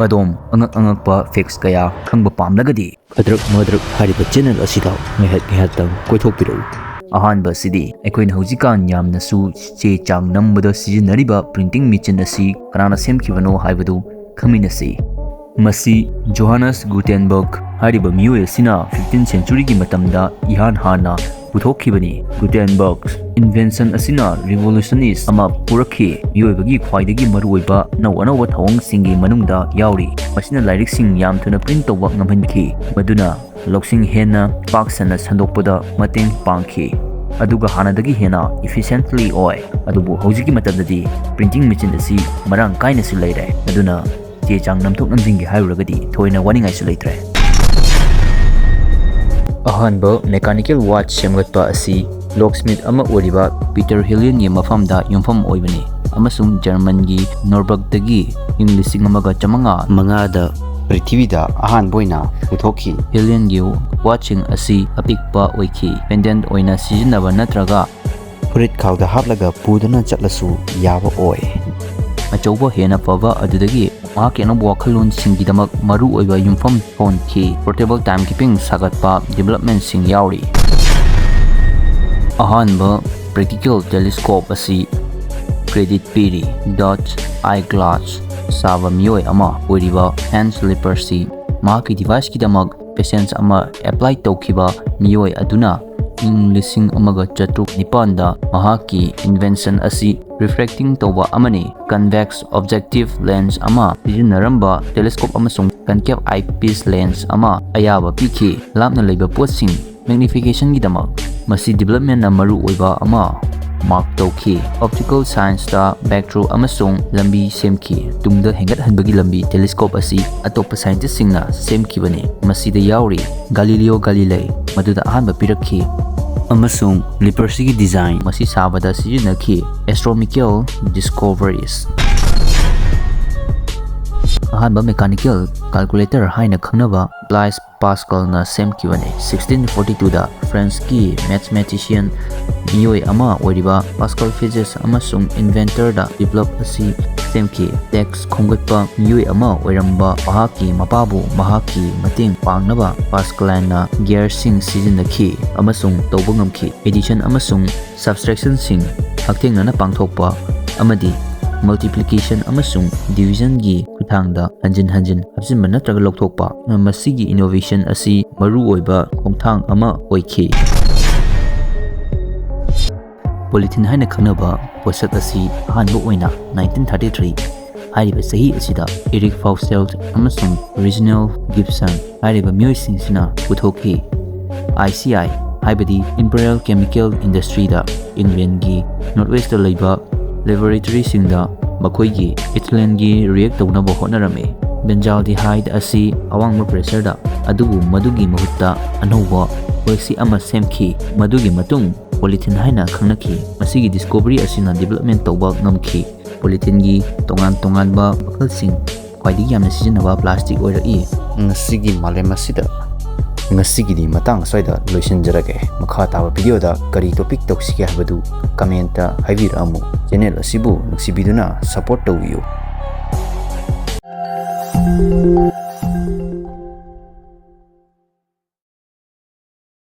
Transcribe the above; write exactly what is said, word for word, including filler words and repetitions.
ꯑꯗꯣꯝ ꯑꯉꯛ ꯑꯉꯛꯄ facts ꯀꯌꯥ ꯈꯪꯕ ꯄꯥꯝꯂꯒꯗꯤ ꯈꯗ꯭ꯔꯛ ꯃꯗ꯭ꯔꯛ ꯍꯥꯏꯔꯤꯕ channel ꯑꯁꯤꯗ ꯉꯥꯏꯍꯥꯛ ꯉꯥꯏꯍꯥꯛꯇꯪ ꯀꯣꯏꯊꯣꯛꯄꯤꯔꯛꯎ꯫ ꯑꯍꯥꯟꯕ ꯑꯁꯤꯗꯤ ꯑꯩꯈꯣꯏꯅ ꯍꯧꯖꯤꯛꯀꯥꯟ ꯌꯥꯝꯅꯁꯨ ꯆꯦ ꯆꯥꯡ ꯅꯝꯕꯗ ꯁꯤꯖꯤꯟꯅꯔꯤꯕ printing machine ꯑꯁꯤ ꯀꯅꯥꯅ ꯁꯦꯝꯈꯤꯕꯅꯣ ꯍꯥꯏꯕꯗꯨ ꯈꯪꯃꯤꯟꯅꯁꯤ꯫ ꯃꯁꯤ Johannes Gutenberg ꯍꯥꯏꯔꯤꯕ ꯃꯤꯑꯣꯏ ꯑꯁꯤꯅ fifteen centuryꯒꯤ ꯃꯇꯝꯗ ꯏꯍꯥꯟ ꯍꯥꯟꯅ ꯄꯨꯊꯣꯛꯈꯤꯕꯅꯤ꯫ Gutenberg's invention ꯑꯁꯤꯅ revolutionist ꯑꯃ ꯄꯨꯔꯛꯈꯤ꯫ ꯃꯤꯑꯣꯏꯕꯒꯤ ꯈ꯭ꯋꯥꯏꯗꯒꯤ ꯃꯔꯨꯑꯣꯏꯕ ꯑꯅꯧ ꯑꯅꯧꯕ ꯊꯧꯑꯣꯡꯁꯤꯡꯒꯤ ꯃꯅꯨꯡꯗ ꯌꯥꯎꯔꯤ꯫ ꯃꯁꯤꯅ ꯂꯥꯏꯔꯤꯛꯁꯤꯡ ꯌꯥꯝ ꯊꯨꯅ print ꯇꯧꯕ ꯉꯝꯍꯟꯈꯤ, ꯃꯗꯨꯅ ꯂꯧꯁꯤꯡ ꯍꯦꯟꯅ ꯄꯥꯛ ꯁꯟꯅ ꯁꯟꯗꯣꯛꯄꯗ ꯃꯇꯦꯡ ꯄꯥꯡꯈꯤ, ꯑꯗꯨꯒ ꯍꯥꯟꯅꯗꯒꯤ ꯍꯦꯟꯅ efficiently ꯑꯣꯏ꯫ ꯑꯗꯨꯕꯨ ꯍꯧꯖꯤꯛꯀꯤ ꯃꯇꯝꯗꯗꯤ printing machine ꯑꯁꯤ ꯃꯔꯥꯡ ꯀꯥꯏꯅꯁꯨ ꯂꯩꯔꯦ, ꯑꯗꯨꯅ ꯆꯦ ꯆꯥꯡ ꯅꯝꯊꯣꯛ ꯅꯝꯁꯤꯟꯒꯤ ꯍꯥꯏꯔꯨꯔꯒꯗꯤ ꯊꯣꯏꯅ ꯋꯥꯅꯤꯡꯉꯥꯏꯁꯨ ꯂꯩꯇ꯭ꯔꯦ꯫ ꯑꯍꯥꯟꯕ mechanical watch ꯁꯦꯝꯒꯠꯄ ꯑꯁꯤ locksmith ꯑꯃ ꯑꯣꯏꯔꯤꯕ Peter Hillianꯒꯤ ꯃꯐꯝꯗ ꯌꯨꯝꯐꯝ ꯑꯣꯏꯕꯅꯤ, ꯑꯃꯁꯨꯡ Germanꯒꯤ Nürburgꯗꯒꯤ ꯏꯪ ꯂꯤꯁꯤꯡ ꯑꯃꯒ ꯆꯥꯃꯉꯥ ꯃꯉꯥꯗ ꯄ꯭ꯔꯤꯊꯤꯕꯤꯗ ꯑꯍꯥꯟꯕ ꯑꯣꯏꯅ ꯄꯨꯊꯣꯛꯈꯤ꯫ Hillianꯒꯤ watchꯁꯤꯡ ꯑꯁꯤ ꯑꯄꯤꯛꯄ ꯑꯣꯏꯈꯤ, pendant ꯑꯣꯏꯅ ꯁꯤꯖꯤꯟꯅꯕ ꯅꯠꯇ꯭ꯔꯒ ꯐꯨꯔꯤꯠ ꯈꯥꯎꯗ ꯍꯥꯞꯂꯒ ꯄꯨꯗꯨꯅ ꯆꯠꯂꯁꯨ ꯌꯥꯕ ꯑꯣꯏ꯫ ꯑꯆꯧꯕ ꯍꯦꯟꯅ ꯐꯕ ꯑꯗꯨꯗꯒꯤ ꯃꯍꯥꯛꯀꯤ ꯑꯅꯧꯕ ꯋꯥꯈꯜꯂꯣꯟꯁꯤꯡꯒꯤꯗꯃꯛ ꯃꯔꯨꯑꯣꯏꯕ ꯌꯨꯝꯐꯝ ꯍꯣꯟꯈꯤ꯫ Portable timekeeping ꯁꯥꯒꯠꯄ developmentꯁꯤꯡ ꯌꯥꯎꯔꯤ꯫ ꯑꯍꯥꯟꯕ practical telescope ꯑꯁꯤ credit ꯄꯤꯔꯤ꯫ Dutch eyeglass ꯁꯥꯕ ꯃꯤꯑꯣꯏ ꯑꯃ ꯑꯣꯏꯔꯤꯕ Hans Lippershey ꯃꯍꯥꯛꯀꯤ deviceꯀꯤꯗꯃꯛ patent ꯑꯃ apply ꯇꯧꯈꯤꯕ ꯃꯤꯑꯣꯏ ꯑꯗꯨꯅ ꯏꯪ ꯂꯤꯁꯤꯡ ꯑꯃꯒ ꯆꯥꯇ꯭ꯔꯨꯛ ꯅꯤꯄꯥꯟꯗ ꯃꯍꯥꯛꯀꯤ invention ꯑꯁꯤ refracting ꯇꯧꯕ ꯑꯃꯅꯤ꯫ Convex objective lens ꯑꯃ ꯁꯤꯖꯤꯟꯅꯔꯝꯕ telescope ꯑꯃꯁꯨꯡ concave eyepiece lens ꯑꯃ ꯑꯌꯥꯕ ꯄꯤꯈꯤ꯫ ꯂꯥꯞꯅ ꯂꯩꯕ ꯄꯣꯠꯁꯤꯡ magnificationꯒꯤꯗꯃꯛ ꯃꯁꯤ developmentꯅ ꯃꯔꯨ ꯑꯣꯏꯕ ꯑꯃ mark ꯇꯧꯈꯤ꯫ Optical scienceꯇ breakthrough ꯑꯃꯁꯨꯡ ꯂꯝꯕꯤ ꯁꯦꯝꯈꯤ꯫ ꯇꯨꯡꯗ ꯍꯦꯟꯒꯠꯍꯟꯕꯒꯤ ꯂꯝꯕꯤ telescope ꯑꯁꯤ ꯑꯇꯣꯞꯄ scientistꯁꯤꯡꯅ ꯁꯦꯝꯈꯤꯕꯅꯤ꯫ ꯃꯁꯤꯗ ꯌꯥꯎꯔꯤ Galileo Galilei, ꯃꯗꯨꯗ ꯑꯍꯥꯟꯕ ꯄꯤꯔꯛꯈꯤ, ꯑꯃꯁꯨꯡ Lippersheyꯒꯤ design ꯃꯁꯤ ꯁꯥꯕꯗ ꯁꯤꯖꯤꯟꯅꯈꯤ꯫ Astronomical discoveries꯫ ꯑꯍꯥꯟꯕ mechanical calculator ꯍꯥꯏꯅ ꯈꯪꯅꯕ Blaise Pascal-ꯅ ꯁꯦꯝꯈꯤꯕꯅꯤ꯫ Sixteen forty-two-ꯗ French-ꯀꯤ mathematician ꯃꯤꯑꯣꯏ ꯑꯃ ꯑꯣꯏꯔꯤꯕ Pascal physics ꯑꯃꯁꯨꯡ inventor-ꯗ develop ꯑꯁꯤ ꯁꯦꯝꯈꯤ꯫ Tax ꯈꯣꯝꯒꯠꯄ ꯃꯤꯑꯣꯏ ꯑꯃ ꯑꯣꯏꯔꯝꯕ ꯃꯍꯥꯛꯀꯤ ꯃꯄꯥꯕꯨ ꯃꯍꯥꯛꯀꯤ ꯃꯇꯦꯡ ꯄꯥꯡꯅꯕ Pascaline-ꯅ gear-ꯁꯤꯡ ꯁꯤꯖꯤꯟꯅꯈꯤ ꯑꯃꯁꯨꯡ ꯇꯧꯕ ꯉꯝꯈꯤ꯫ Addition ꯑꯃꯁꯨꯡ subtraction-ꯁꯤꯡ ꯍꯛꯊꯦꯡꯅꯅ ꯄꯥꯡꯊꯣꯛꯄ ꯑꯃꯗꯤ multiplication ꯑꯃꯁꯨꯡ division-ꯒꯤ ꯈꯨꯠꯊꯥꯡꯗ ꯍꯟꯖꯤꯟ ꯍꯟꯖꯤꯟ ꯍꯥꯞꯆꯤꯟꯕ ꯅꯠꯇ꯭ꯔꯒ ꯂꯧꯊꯣꯛꯄ꯫ ꯃꯁꯤꯒꯤ innovation ꯑꯁꯤ ꯃꯔꯨꯑꯣꯏꯕ ꯈꯣꯡꯊꯥꯡ ꯑꯃ ꯑꯣꯏꯈꯤ꯫ Polythene ꯍꯥꯏꯅ ꯈꯪꯅꯕ ꯄꯣꯠꯁꯛ ꯑꯁꯤ ꯑꯍꯥꯟꯕ ꯑꯣꯏꯅ nineteen thirty-three ꯍꯥꯏꯔꯤꯕ ꯆꯍꯤ ꯑꯁꯤꯗ Eric Fausselt ꯑꯃꯁꯨꯡ Reginald Gibson ꯍꯥꯏꯔꯤꯕ ꯃꯤꯑꯣꯏꯁꯤꯡꯁꯤꯅ ꯄꯨꯊꯣꯛꯈꯤ꯫ I C I ꯍꯥꯏꯕꯗꯤ Imperial Chemical Industry-ꯗ England-ꯒꯤ North West-ꯇ ꯂꯩꯕ laboratory-ꯁꯤꯡꯗ ꯃꯈꯣꯏꯒꯤ ethylene-ꯒꯤ react ꯇꯧꯅꯕ ꯍꯣꯠꯅꯔꯝꯃꯤ꯫ Benzaldehyde ꯑꯁꯤ ꯑꯋꯥꯡꯕ pressure-ꯗ, ꯑꯗꯨꯕꯨ ꯃꯗꯨꯒꯤ ꯃꯍꯨꯠꯇ ꯑꯅꯧꯕ ꯋꯥꯁꯤ ꯑꯃ ꯁꯦꯝꯈꯤ꯫ ꯃꯗꯨꯒꯤ ꯃꯇꯨꯡ polythene ꯍꯥꯏꯅ ꯈꯪꯅꯈꯤ꯫ ꯃꯁꯤꯒꯤ discovery ꯑꯁꯤꯅ development ꯇꯧꯕ ꯉꯝꯈꯤ꯫ Polythene-ꯒꯤ ꯇꯣꯉꯥꯟ ꯇꯣꯉꯥꯟꯕ ꯃꯈꯜꯁꯤꯡ ꯈ꯭ꯋꯥꯏꯗꯒꯤ ꯌꯥꯝꯅ ꯁꯤꯖꯤꯟꯅꯕ plastic ꯑꯣꯏꯔꯛꯏ꯫ ꯉꯁꯤꯒꯤ ꯃꯥꯂꯦꯝ ꯑꯁꯤꯗ ꯉꯁꯤꯒꯤꯗꯤ ꯃꯇꯥꯡ ꯑꯁ꯭ꯋꯥꯏꯗ ꯂꯣꯏꯁꯤꯟꯖꯔꯒꯦ꯫ ꯃꯈꯥ ꯇꯥꯕ video-ꯗ ꯀꯔꯤ topic ꯇꯧꯁꯤꯒꯦ ꯍꯥꯏꯕꯗꯨ comment-ꯇ ꯍꯥꯏꯕꯤꯔꯛꯑꯝꯃꯨ꯫ Channel ꯑꯁꯤꯕꯨ ꯅꯨꯡꯁꯤꯕꯤꯗꯨꯅ support ꯇꯧꯕꯤꯌꯨ꯫